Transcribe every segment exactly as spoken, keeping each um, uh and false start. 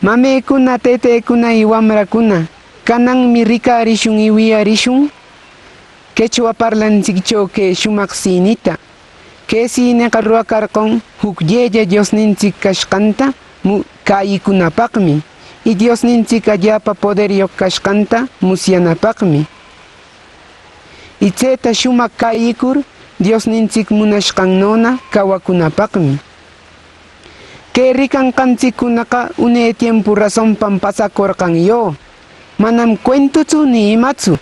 Mamecuna, tetekuna y wamracuna, cananmi ricarishun y wiyarishun quechua parlantsiccho que shumaq sinita. Que sineqa ruracarqon jucllella Diosnintsic cashqanta mu-, cäyicunapaqmi, y Diosnintsic allapa poderyoq cashqanta musyanapaqmi. Y tseta shumaq cäyicur Diosnintsic munashqannona cawacunapaqmi. Que ricanqantsiccunaqa une tiempu rasonpam pasacorqan yo, manam cuentutsu ni imatsu.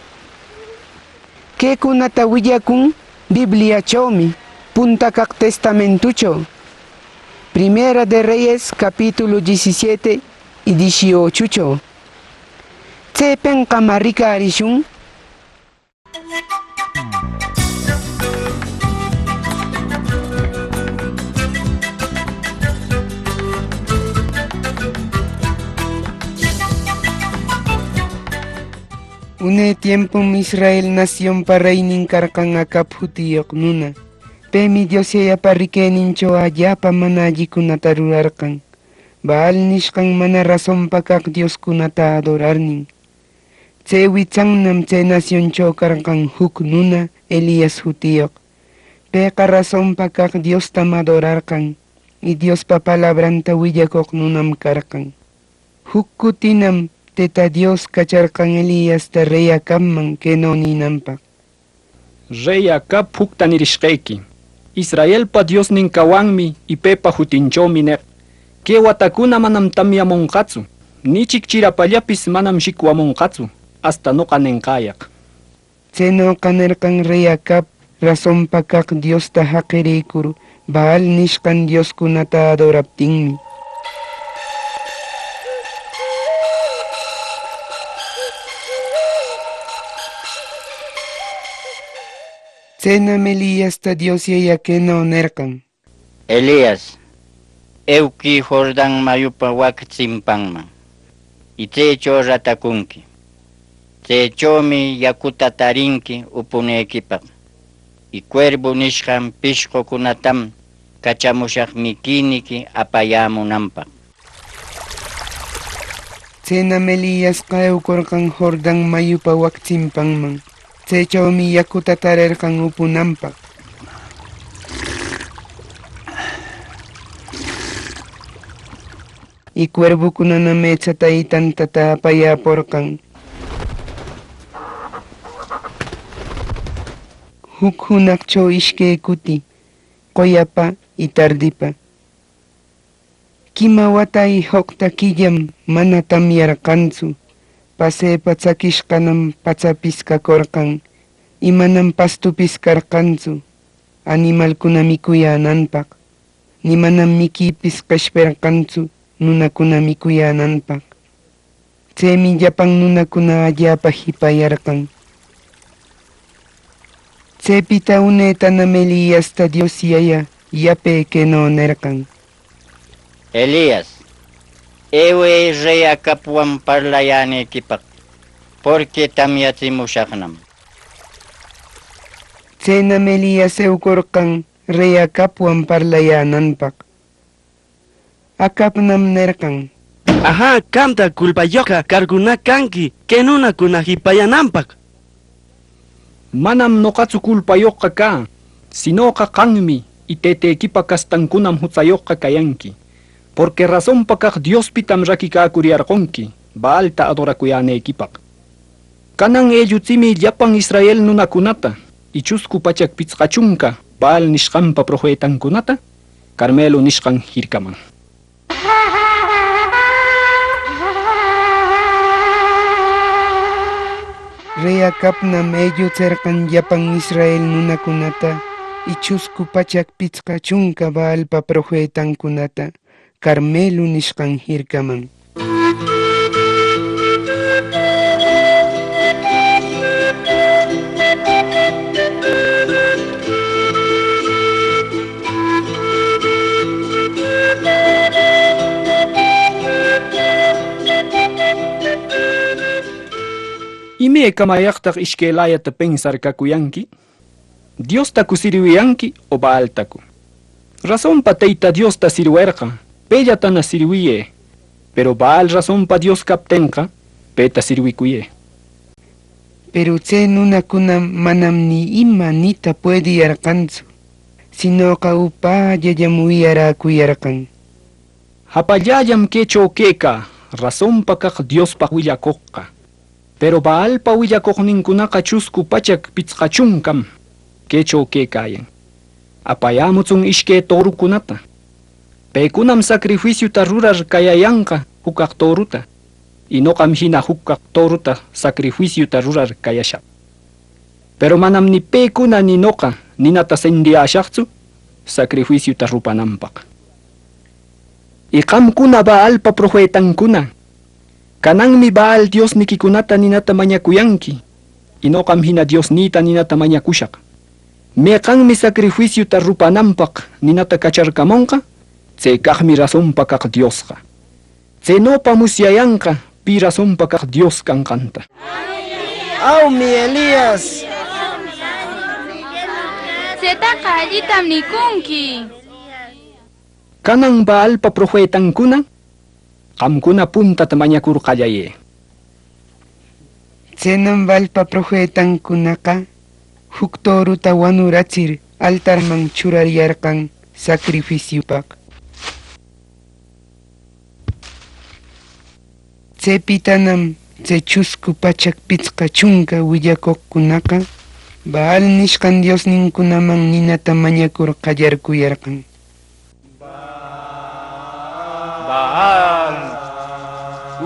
Quecunata willacun Bibliachomi, punta caq testamentucho, Primera de Reyes capítulo diecisiete y dieciochocho. Tsepenqa mä ricarishun. Une tiempum Israel nacionpa reynin carqan Acab jutiyoq nuna. Pemi Dios Yayapa riquenincho allapa mana allicunata rurarqan, Baal nishqan mana rasonpa caq dioscunata adorarnin. Tse witsannam tse nacioncho carqan juc nuna Elias jutiyoq. Pëqa rasonpa caq Diostam adorarqan, y Diospa palabranta willacoq nunam carqan. Juc cutinam Teta Dios cacharqan Eliasta rey Acabman queno ninanpaq: Rey Acab, jucta nirishqequi: Israelpa Diosnin cawanmi y pepa jutinchomi neq: Que watacuna manam tamyamonqatsu, ni ichic chirapallapis manam shicwamonqatsu, asta noqa nenqäyaq. Tsenoqa nerqan rey Acab rasonpa caq Diosta jaqirïcur, Baal nishqan dioscunata adoraptinmi. Tsenam Eliasta Dios Yaya queno nerqan: Elias, euquï Jordan mayupa wac tsimpanman, y tsecho ratacunqui. Tsechomi yacuta tarinqui upunequipaq, y cuervu nishqan pishqucunatam cachamushaq miquiniqui apayämunanpaq. Tsenam Eliasqa eucorqan Jordan mayupa wac tsimpanman. Tsechomi yacuta tarerqan upunanpaq. Y cuervucunanam etsata y tantata apayäporqan. Juc junaqcho ishque cuti, qoyapa y tardipa. Quima wata y joqta quillam mana tamyarqantsu. Pasepa tsaquishqanam patsapis cacorqan, y manam pastupis carqantsu animalcuna micuyänanpaq, ni manam miquipis qeshperqantsu nunacuna micuyänanpaq. Tsemi llapan nunacuna allapa jipayarqan. Tsepita unetanam Eliasta Dios Yaya yape queno nerqan: Elias, ewë rey Acabwan parlayänequipaq, porqui tamyatsimushaqnam. Tsenam Elias eucorqan rey Acabwan parlayänanpaq. Acabnam nerqan: Ajä, qamta culpayoqqa carguna canqui que nunacuna jipayänanpaq. Manam noqatsu culpayoqqa cä, sinoqa qammi y tetequipa castancunam jutsayoqqa cayanqui, porqui rasonpa caq Diospitam raquicäcuriyarqonqui Baalta adoracuyänequipaq. Canan ellutsimï llapan Israel nunacunata y chuscu pachaq pitsqa chunca Baal nishqanpa profetancunata Carmelo nishqan jircaman. Rey Acabnam ellutserqan llapan Israel nunacunata y chuscu pachaq pitsqa chunca Baalpa profetancunata Carmelo nishqan jircaman. ¿Imecamayaqtaq ishquelayata pensar cacuyanqui? ¿Diostacu sirwiyanqui o Baaltacu? Rasonpa Teyta Diosta sirwerqa, pellatana sirwiyë. Peru Baal rasonpa Dios captenqa, peta sirwicuyë. Peru tse nunacunam manam ni ima nita puediyarqantsu, sinoqa upallallam wiyaräcuyarqan: Japallallam quecho quecä rasonpa caq Diospaq willacoqqa. Peru Baalpa willacoqnincunaqa chuscu pachac pitsqa chuncam quecho quecayan. Apayämutsun ishque torucunata. Pecunam sacrificiuta rurar cayayanqa juc caq toruta, y noqam jina juc caq toruta sacrificiuta rurar cayashaq. Peru manam ni pecuna ni noqa ninata sendiyäshaqtsu sacrificiuta rupananpaq. Y qamcuna Baalpa profetancuna, cananmi Baal diosniquicunata ninata mañacuyanqui, y noqam jina Diosnïta ninata mañacushaq. Meqanmi sacrificiuta rupananpaq ninata cacharcamonqa, tse caqmi rasonpa caq Diosqa. Tsenopa musyayanqa pi rasonpa caq Dios canqanta. Aumi, Elías. Tsetaqa allitam nicunqui. Canan Baalpa profetancuna, qamcuna puntata mañacur qallayë. Tsenam Baalpa profetancunaqa juc toruta wanuratsir altarman churayarqan sacrificiupaq. Tsepitanam tse chuscu pachac pitsqa chunca willacoqcunaqa Baal nishqan diosnincunaman ninata mañacur qallarcuyarqan: Baal.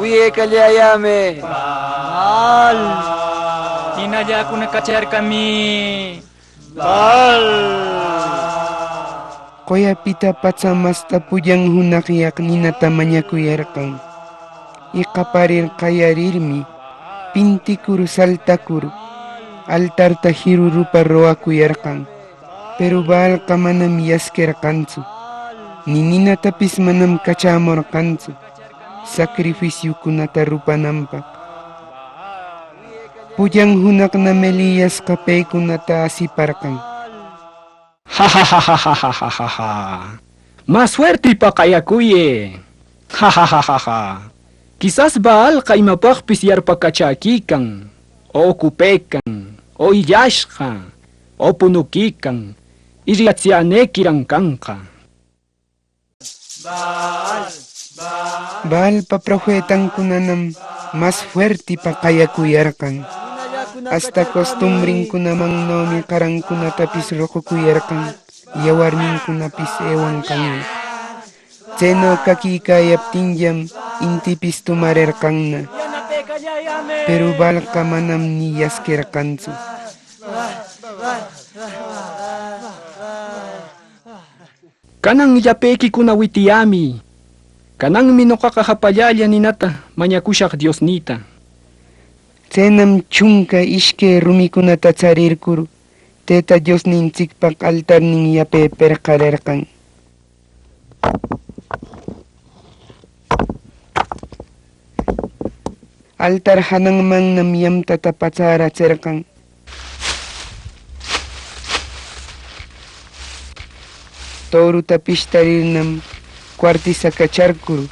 Wiyecalläyämë. Baal. Jinalläcuna cacharcamï. Baal. Qoyapita patsam asta pullan junaqyaq ninata mañacuyarqan. Y qaparir qayarirmi, pinticur saltacur, altarta jiru rupar rogacuyarqan. Peru Baalqa manam yasquerqantsu, ni ninatapis manam cachämorqantsu sacrificiucunata rupananpaq. Pullan junaqnam Eliasqa pecunata asiparqan: —¡Jajajajajajajaja! ¡Mas fuertipa qayacuyë! ¡Jajajajaja! Quizas Baalqa imapaqpis yarpacachäquican, o ocupecan, o illashqa, o punuquican, y riyatsiyänequiran canqa. Baalpa profetancunanam mas fuertipa qayacuyarqan. Asta costumbrincunamannomi qarancunatapis roqucuyarqan, yawarnincunapis ewanqanmi. Tseno caquicayaptinllam intipis tumarerqanna. Peru Baalqa manam ni yasquerqantsu. —Canan llapequicuna witiyämï. Cananmi noqaqa japallälla ninata mañacushaq Diosnïta. Tsenam chunca ishque rumicunata tsarircur, Teyta Diosnintsicpaq altarnin yape perqarerqan. Altar jananmannam yamtata patsäratserqan. Toruta pishtarirnam, cuartisacacharcur,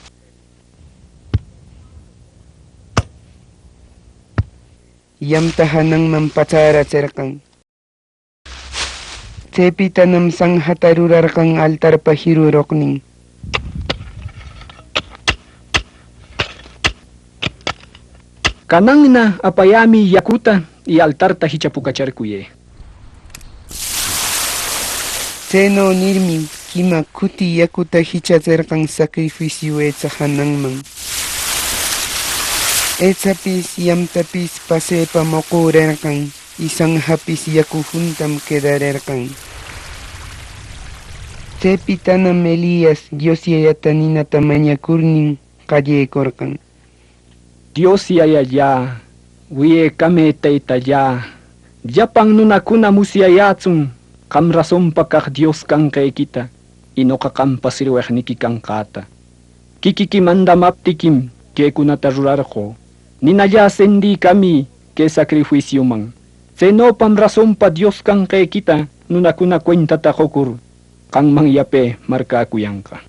yamta jananman patsäratserqan. Tsepitanam sanjata rurarqan altarpa jiruroqnin. —Cananna apayämï yacuta y altarta jichapucacharcuyë. Tseno nirmi, quima cuti yacuta jichatserqan sacrificiu etsa jananman. Etsapis yamtapis pasepa moqurerqan, y sanjapis yacu juntam quedarerqan. Tsepitanam Elias Dios Yayata ninata mañacurnin, qallecorqan: —Dios Yayallä, wiyecamï Teytallä, llapan nunacuna musyayätsun qam rasonpa caq Dios canqequita y noqa qampa sirweqniqui canqäta. Quiquiqui mandamaptiquim quecunata rurarqö. Ninallä sendicamï que sacrificiuman. Tsenopam rasonpa Dios canqequita nunacuna cuentata qocur, qamman yape marcäcuyanqa.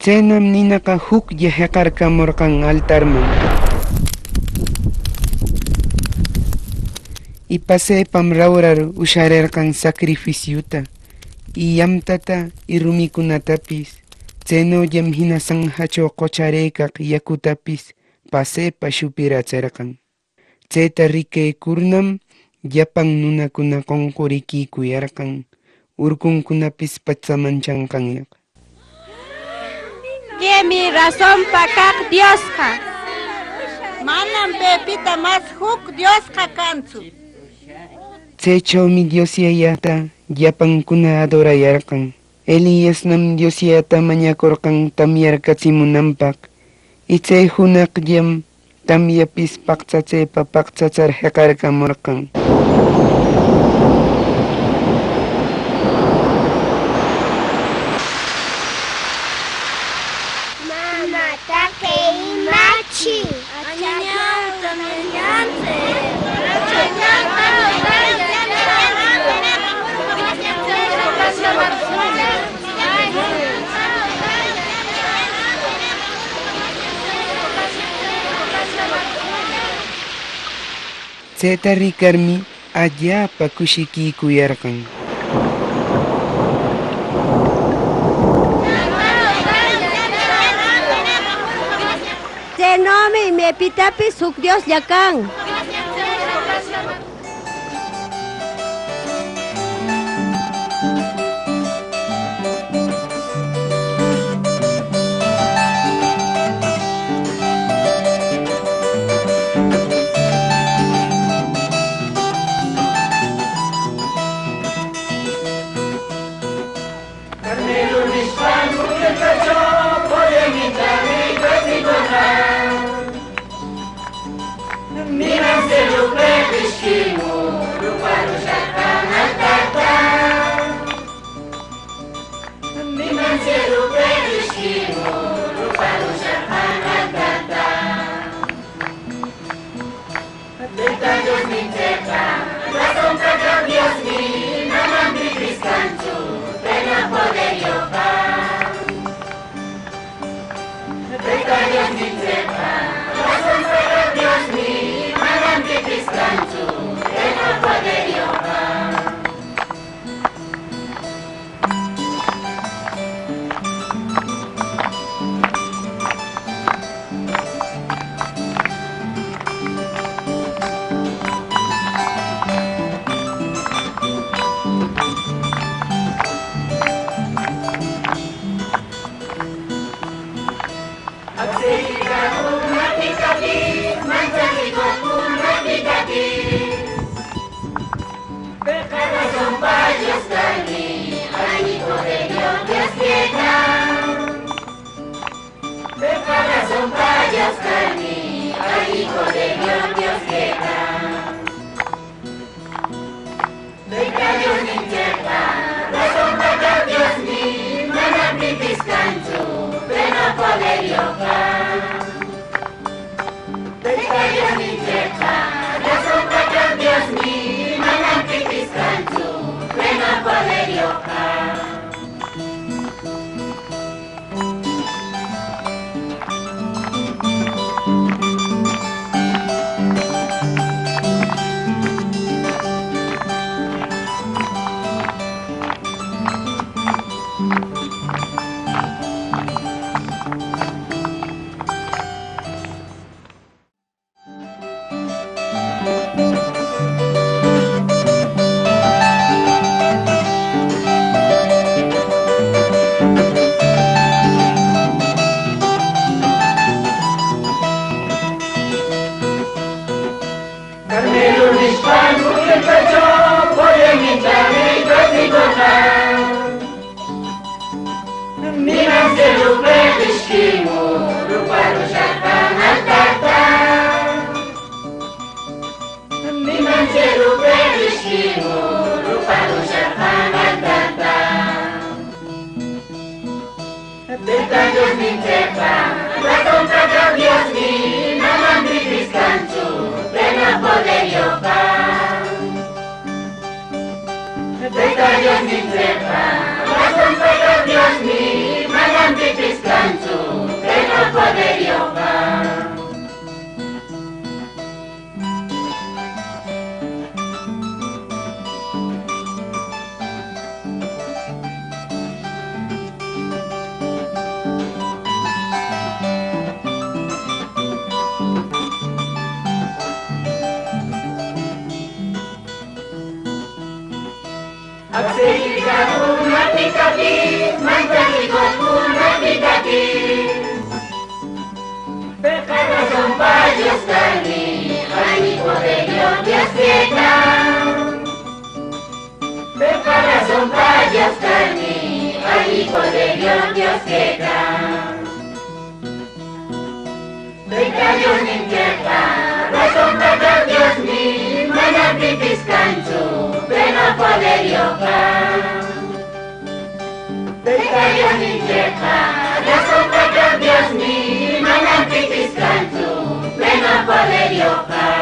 Tsenam ninaqa juclla jeqarcamorqan altarman. Y pasepam raurar usharerqan sacrificiuta, y yamtata y rumicunatapis, tsenollam jina sanjacho qocharecaq yacutapis pasepa shupiratserqan. Tseta riquecurnam, llapan nunacuna qonquriquicuyarqan, urcuncunapis patsaman chanqanyaq. Quemi rasonpa caq Diosqa. Manam pepita mas juc Diosqa cantsu. Tsechomi Dios Yayata llapancuna adorayarqan. Eliasnam Dios Yayata mañacorqan tamyarcatsimunanpaq, y tse junaqllam tamyapis paqtsatsepa paqtsatsar jeqarcamorqan. Mamata que imachi. Tseta ricarmi, allapa cushiquicuyarqan. Tsenomi imepitapis juc Dioslla can. Carmelo nishqan montecho podeminta ricatsicorqan. Niman cielopi ishkimun rupa rushashqan altarta. Niman cielopi ishkimun rupa rushashqan altarta. Teyta Diosnintsicqa rasonpa caq Diosmi, manam pipis cantsu tseno poderyoqqa. Teyta Diosnintsicqa rasonpa caq Diosmi, manam pipis cantsu tseno poderyoqqa. Accidentacunapitapis, manchachicoqcunapitapis, peqa rasonpa Dios carmi, alli poderyoq Dios quedan. Peqa rasonpa Dios carmi, alli poderyoq Dios quedan. Teyta Diosnintsicqa rasonpa caq Diosmi, manam pipis cantsu tseno poderyoqqa. Teyta Diosnintsicqa rasonpa caq Diosmi, manam pipis cantsu tseno poderyoqqa. Carmelo nishqan montecho podeminta ricatsicorqan. Niman cielopi ishkimun rupa rushashqan altarta. Niman cielopi ishkimun rupa rushashqan altarta. Teyta Diosnintsicqa rasonpa caq Diosmi, manam pipis cantsu tseno poderyoqqa. Teyta Diosnintsicqa rasonpa caq Diosmi, manam pipis cantsu Pecadorcunapitapis, mancharicoqcunapitapis. Peqa rasonpa Dios carmi, alli poderoq Dios queca. Peqa rasonpa Dios carmi, alli poderoq Dios queca. Teyta Diosnintsicqa rasonpa caq Diosmi, manam pipis cantsu peno poderyoqqa. Teyta Diosnintsicqa rasonpa caq Diosmi, manam pipis cantsu peno poderyoqqa.